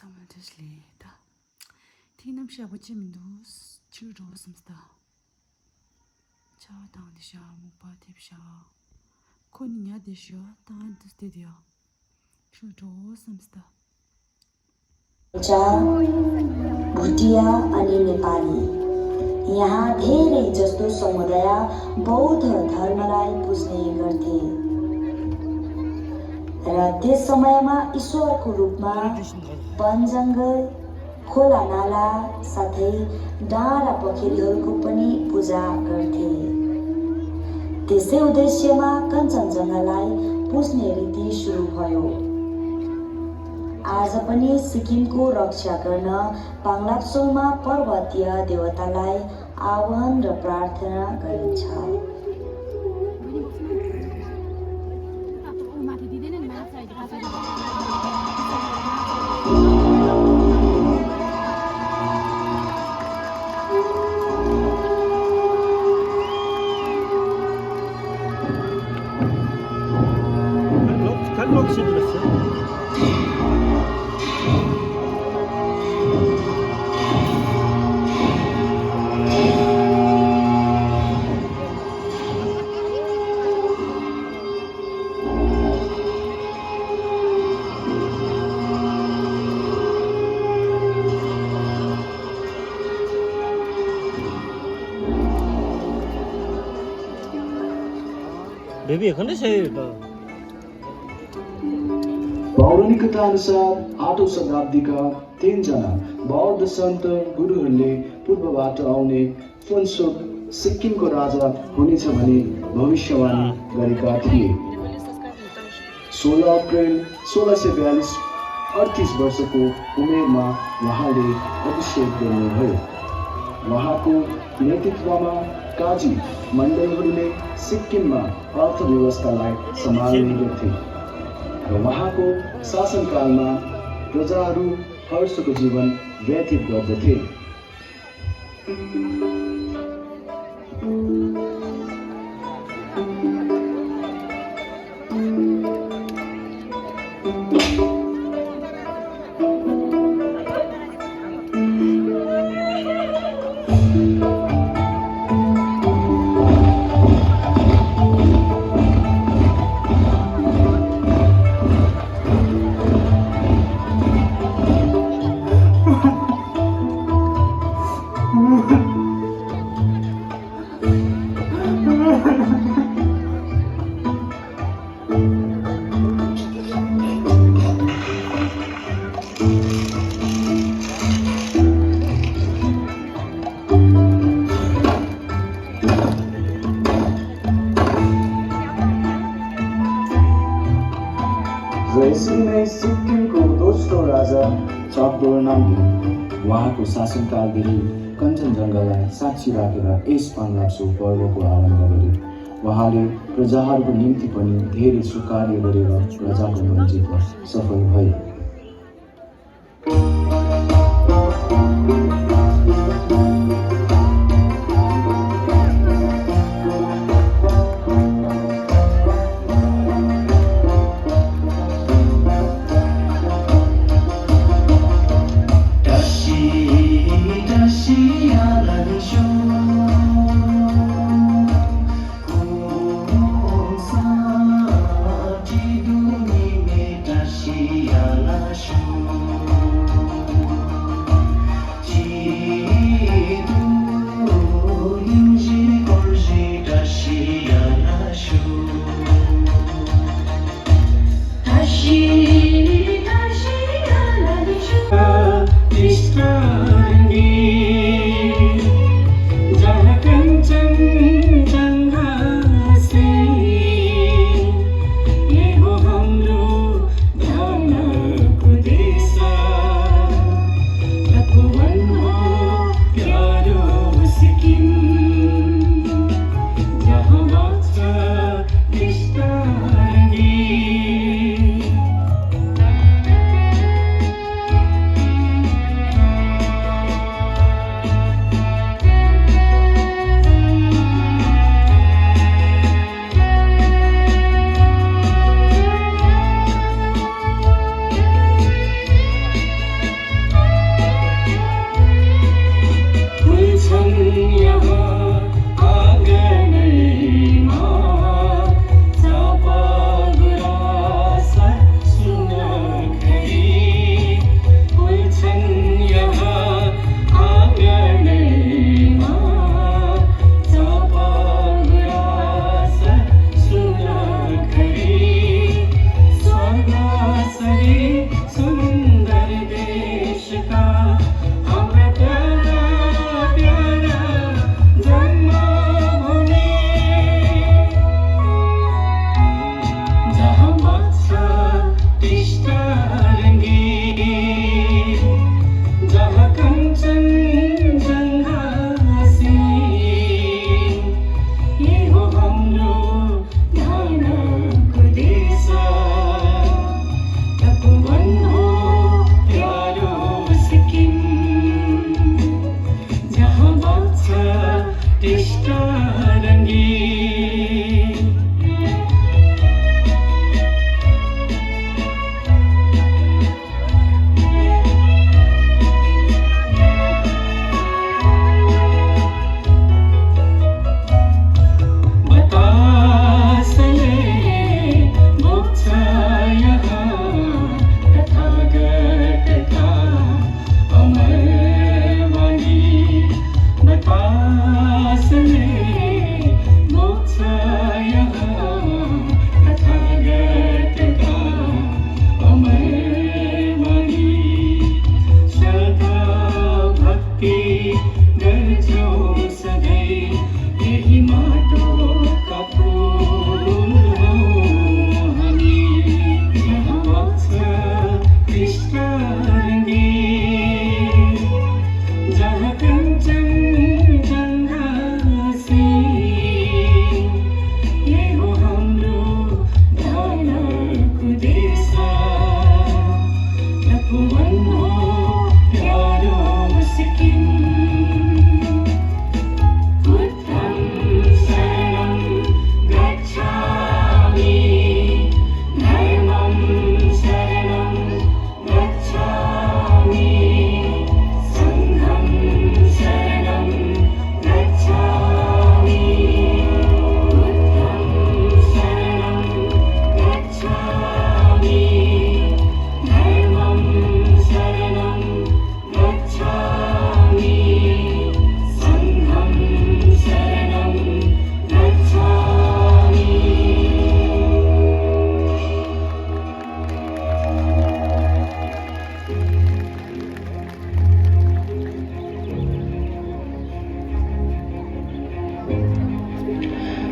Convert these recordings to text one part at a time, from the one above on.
정말 되실리다. 티남시 아버지 민도스 치료로스입니다. 저 당디샤 무바티샤 코니냐 디샤 당디스디디아 치료로스입니다. भुटिया अनि नेपाली यहाँ धेरै जस्तो समुदाय बौद्ध धर्मलाई पुज्ने गर्थे र त्यस समयमा ईश्वरको रूपमा वन जङ्गल खोला नाला साथै डाँडा पोखरीहरूको पनि पूजा गर्थे। त्यसै उद्देश्यमा कञ्चनजङ्घालाई पुज्ने रीति सुरु भयो। आज पनि सिक्किमको रक्षा गर्न पाङलाब्सोलमा पर्वतीय देवतालाई आह्वान र प्रार्थना गरिन्छ। बेबी एखने चाहिँ पौराणिकता अनुसार 8औं शताब्दीका 3 जना बौद्ध सन्त गुरुहरूले पूर्वबाट आउने फुन्सोक सिक्किमको राजा हुनेछ भनी भविष्यवाणी गरेका थिए। 16 अप्रिल 1642 38 वर्षको उमेरमा उहाँले अभिषेक गर्नुभयो। उहाँको नेतृत्वमा काजी मण्डलहरूले सिक्किममा अर्थव्यवस्थालाई सम्हाल्ने गर्थे र उहाँको शासनकालमा प्रजाहरू हर्षको जीवन व्यतीत गर्दथे। सिक्किमको दोस्रो राजा चकदोर नाम्गे उहाँको शासनकालदेखि कञ्चनजङ्घालाई साक्षी राखेर यस पाङलाब्सो पर्वको आरम्भ गरे। उहाँले प्रजाहरूको निम्ति पनि धेरै सुकार्य गरेर प्रजाको मन जित्न सफल भए।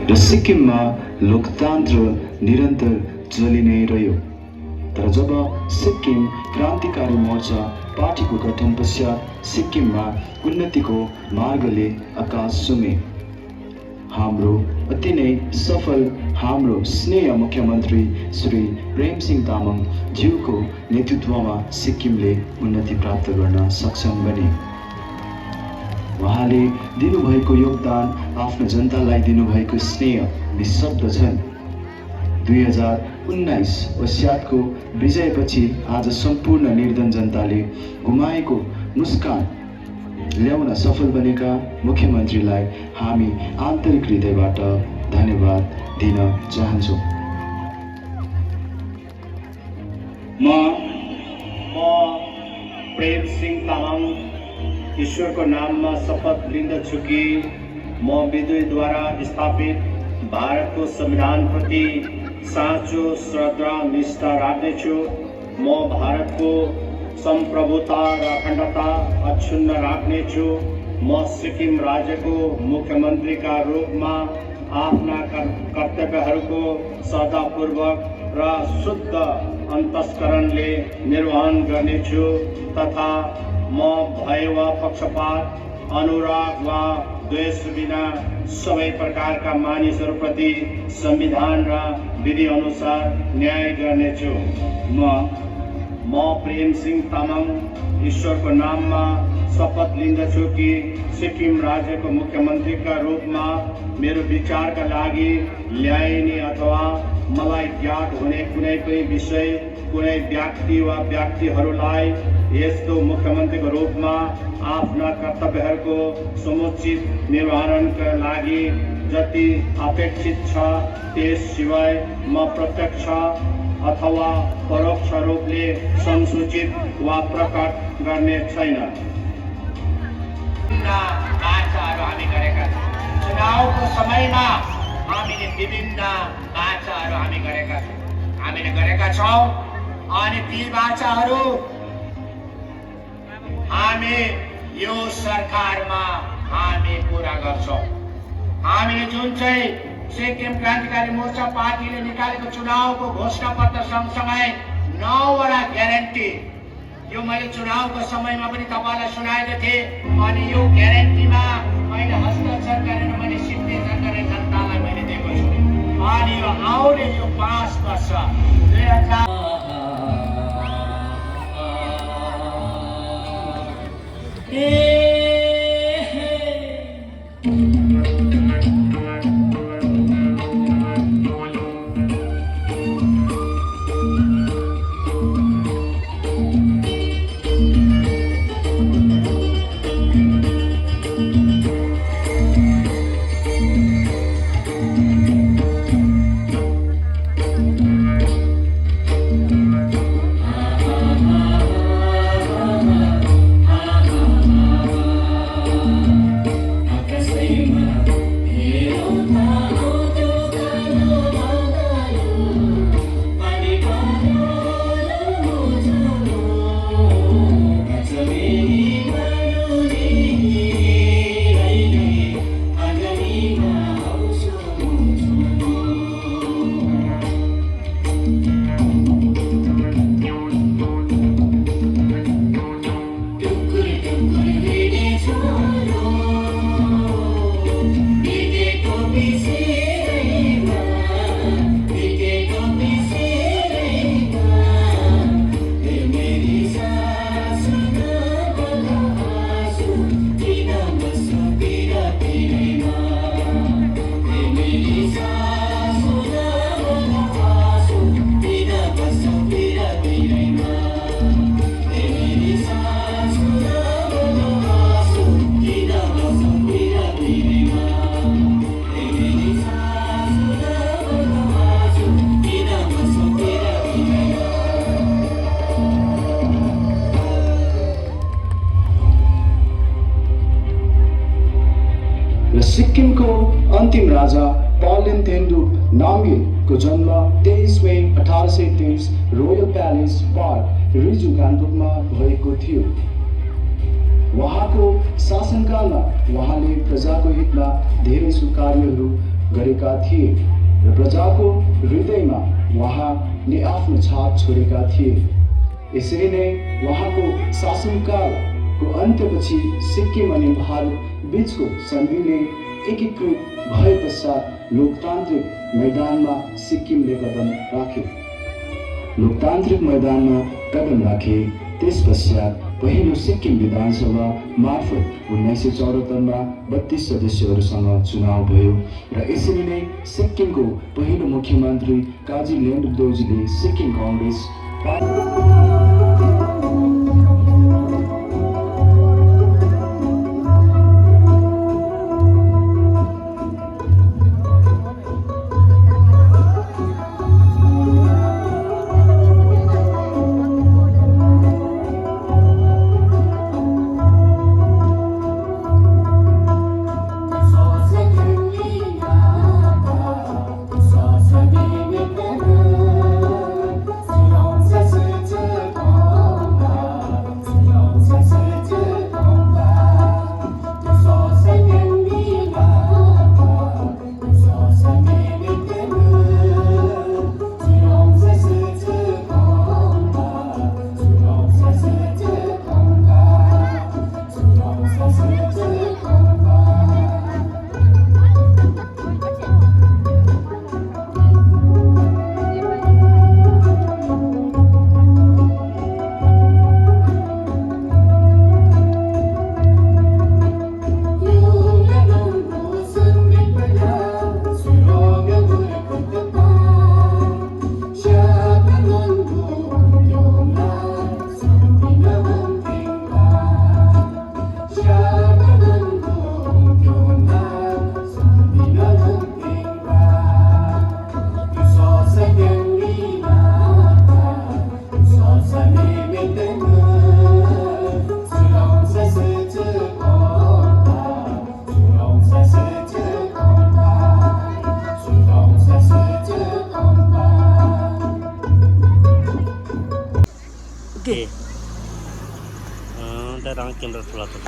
र सिक्किममा लोकतन्त्र निरन्तर चलि नै रह्यो। तर जब सिक्किम क्रान्तिकारी मोर्चा पार्टीको गठन पश्चात सिक्किममा उन्नतिको मार्गले आकाश सुमे। हाम्रो अति नै सफल हाम्रो स्नेह मुख्यमन्त्री श्री प्रेमसिंह तामाङ ज्यूको नेतृत्वमा सिक्किमले उन्नति प्राप्त गर्न सक्षम बने। उहाँले दिनुभएको योगदान आफ्नो जनतालाई दिनुभएको स्नेह निशब्द छन्। 2019 वैशाखको विजयपछि आज सम्पूर्ण निर्धन जनताले गुमाएको मुस्कान ल्याउन सफल बनेका मुख्यमन्त्रीलाई हामी आन्तरिक हृदयबाट धन्यवाद दिन चाहन्छौँ। म प्रेमसिंह तामाङ ईश्वरको नाममा शपथ लिन्दछु कि म विधिद्वारा स्थापित भारतको संविधानप्रति साँचो श्रद्धा निष्ठा राख्नेछु। म भारतको सम्प्रभुता र अखण्डता अक्षुण्ण राख्नेछु। म सिक्किम राज्यको मुख्यमन्त्रीका रूपमा आफ्ना कर्तव्यहरूको श्रद्धापूर्वक र शुद्ध अन्तस्करणले निर्वहन गर्नेछु तथा म भय वा पक्षपात, अनुराग वा द्वेष बिना सबै प्रकारका मानिसहरूप्रति संविधान र विधि अनुसार न्याय गर्नेछु। म प्रेमसिंह तामाङ ईश्वरको नाममा शपथ लिन्दछु कि सिक्किम राज्यको मुख्यमन्त्रीका रूपमा मेरो विचारका लागि ल्याइने अथवा मलाई ज्ञात हुने कुनै पनि विषय, कुनै व्यक्ति वा व्यक्तिहरूलाई यस्तो मुख्यमन्त्रीको रूपमा आफ्ना कर्तव्यहरूको समुचित निर्वहनका लागि जति अपेक्षित छ त्यस सिवाय म प्रत्यक्ष अथवा परोक्ष रूपले संसूचित वा प्रकट गर्ने छैन। बाचाहरू हामी गरेका छौँ। चुनावको समयमा हामीले विभिन्न बाचाहरू हामीले गरेका छौँ अनि ती बाचाहरू हामी यो सरकारमा हामी पुरा गर्छौँ। हामीले जुन चाहिँ सिक्किम क्रान्तिकारी मोर्चा पार्टीले निकालेको चुनावको घोषणा पत्र सँगसँगै 9 वटा ग्यारेन्टी यो मैले चुनावको समयमा पनि तपाईँलाई सुनाएको थिएँ अनि यो ग्यारेन्टीमा मैले हस्ताक्षर गरेर मैले सिग्नेचर गरेर जनतालाई मैले दिएको छु अनि यो आउने यो 5 वर्ष 2000 म सिक्किमको अन्तिम राजा पाउलिन थेन्डुप नाम्गेलको जन्म 23 मई 1823 रोयल प्यालेस पार्क रिजु गान्तोकमा भएको थियो। उहाँको शासनकालमा उहाँले प्रजाको हितमा धेरै सुकार्यहरू गरेका थिए र प्रजाको हृदयमा उहाँले आफ्नो छाप छोडेका थिए। यसरी नै उहाँको शासनकालको अन्त्यपछि सिक्किम अनि भारत बीचको सन्धिले एकीकृत भए पश्चात लोकतान्त्रिक मैदानमा सिक्किमले कदम राखे। लोकतान्त्रिक मैदानमा कदम राखे त्यस पश्चात पहिलो सिक्किम विधानसभा मार्फत 1974मा 32 सदस्यहरूसँग चुनाव भयो र यसरी नै सिक्किमको पहिलो मुख्यमन्त्री काजी लेन्डुप सिक्किम काङ्ग्रेस रंग कैमरा थोड़ा तो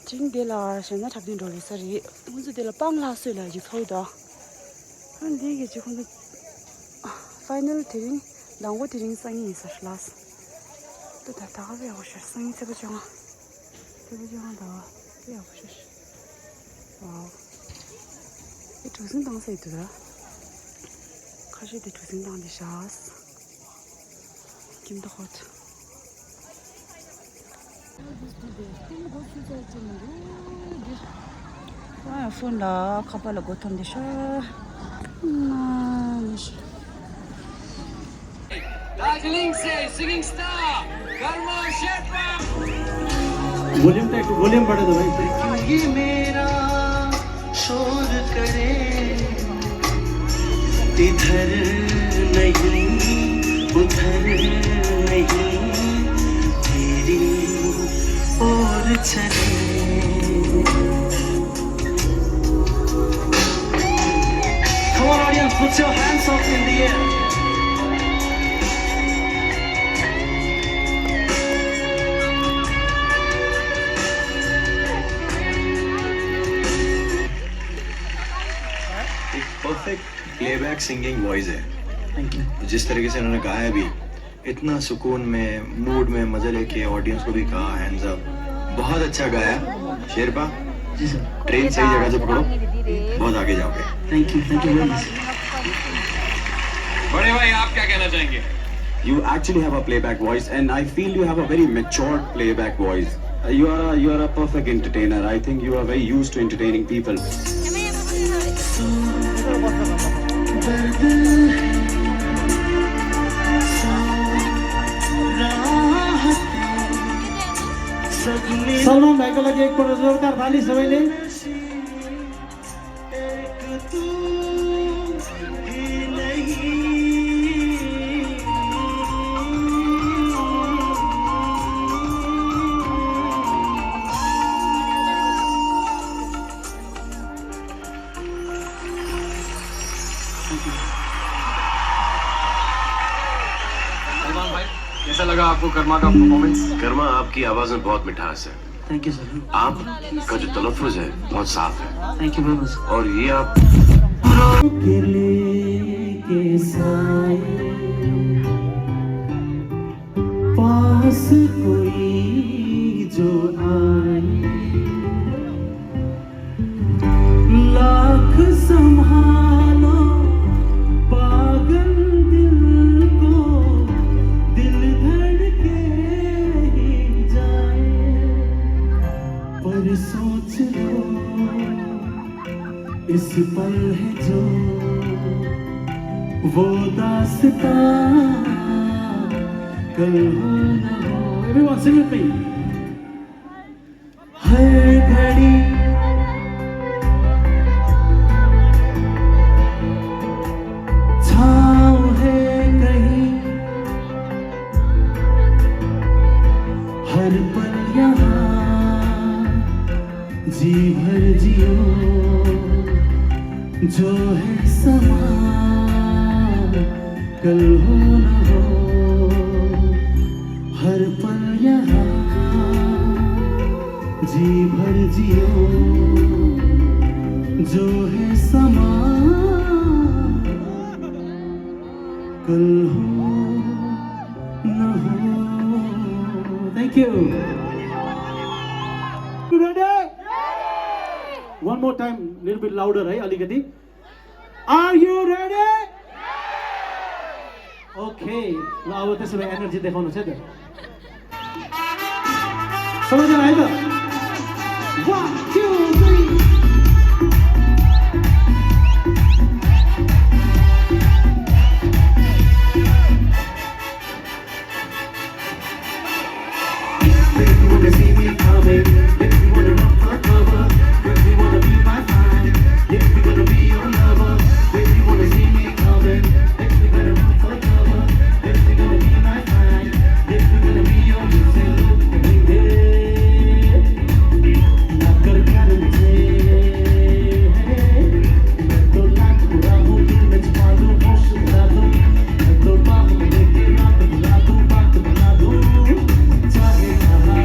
chính đây là sẽ nó thập niên rồi sao đi muốn gì đây là băng la sợi là gì thôi đó anh đi cái chứ không được final thì đang có thì sang như sao last tôi đã tháo về rồi sang như thế bây giờ đó bây giờ rồi wow cái chủ sinh đang xây được khai始的主sinh đang đi sao kim đó hot 아, 폰라 카발라 고통되셔. Darjeeling से singing star Karma Sherpa volume बढ़ा दो भाई। ये मेरा शोर करे इधर नहीं उधर नहीं तेरी ओर चले। Come on audience, put your hands up in the air. Perfect playback singing voice है। Thank you. जिस तरीके से उन्होंने गाया भी इतना सुकून में मूड में मजे लेके ऑडियंस को भी कहा हैंड्स अप, बहुत अच्छा गाया शेरपा जी सर। ट्रेन सही जगह से पकड़ो, बहुत आगे जाओगे। Thank you very much. बड़े भाई आप क्या कहना चाहेंगे? You actually have a playback voice and I feel you have a very matured playback voice. You are a perfect entertainer. I think you are very used to entertaining people. Salman भाइको लागि एकपल्ट जोरदार ताली सबैले। सलमान भाई, कैसा लगा आपको कर्मा का परफॉर्मेंस? कर्मा, आपकी आवाज में बहुत मिठास है। Thank you sir. आपका जो तलफ्फुज है बहुत साफ है। Thank you very much. और ये आप पास कोई जो आए, लाख संभालो पागल दिल को, दिल धड़के ही जाए। पर सोच लो इस पल है जो वो दास्तां कल हो न हो। Everyone sing with me. हर घड़ी छाँव है कहीं, हर पल यहाँ जी भर जियो, जो है समा कल हो न हो। हर पल यहाँ जी भर जियो, जो है समा कल हो न हो। Thank you. You ready? One more time, little bit louder, है अलिकति. Are you ready? Okay. ल अब त्यसो भए एनर्जी देखाउनुहोस् है त। सबैजना है त? 1 2 3 If you wanna see me coming, if you wanna run for cover, if you wanna be my friend, if you wanna be your lover, if you wanna see me coming, if you wanna run for cover, if you wanna be my friend, if you wanna be your music, ना कर कर मुझे, मैं तो लाख बुरा हूँ, दिल में छुपा दूँ, होश उड़ा दूँ, मैं तो बात में लेके रात बुला दूँ, बात बना दूँ, चाहे कहाँ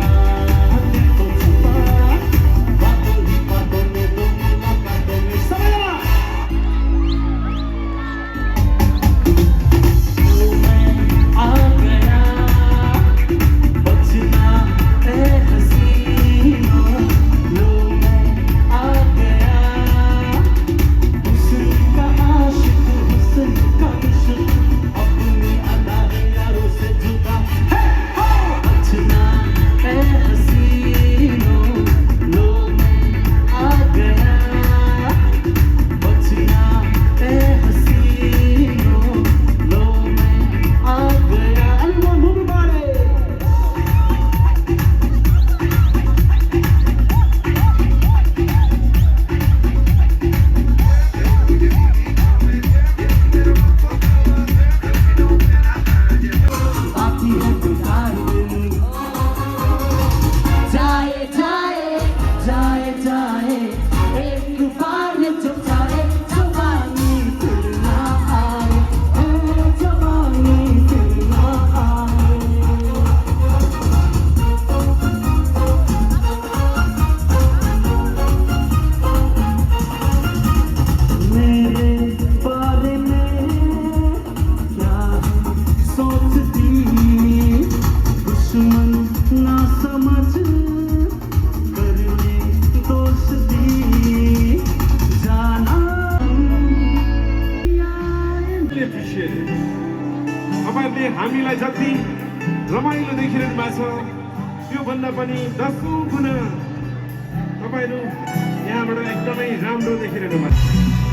तो छुपा, बातों ही बातों में तो मुलाकातों में समझा। लो मैं आ गया, बचना है हसीनों, लो मैं आ गया, हुस्न का आशिक, हुस्न का इश्क, अपनी अदा यारों से जुदा है, बचना है हसीनों, लो मैं आ गया, बचना है हसीनों, लो मैं आ गया। Everyone move your body. आती है बेकार दिन, जाए जाए जाए जाए, एक बार जो जाए, जवानी फिर ना आए, जवानी फिर ना आए। मेरे बारे में क्या सोचती, दुश्मन ना समझ कर ले दोस्ती, जाना तपाईँहरूले हामीलाई जति रमाइलो देखिरहनु भएको छ, त्योभन्दा पनि 10औं गुणा तपाईँहरू यहाँबाट एकदमै राम्रो देखिरहनु भएको छ।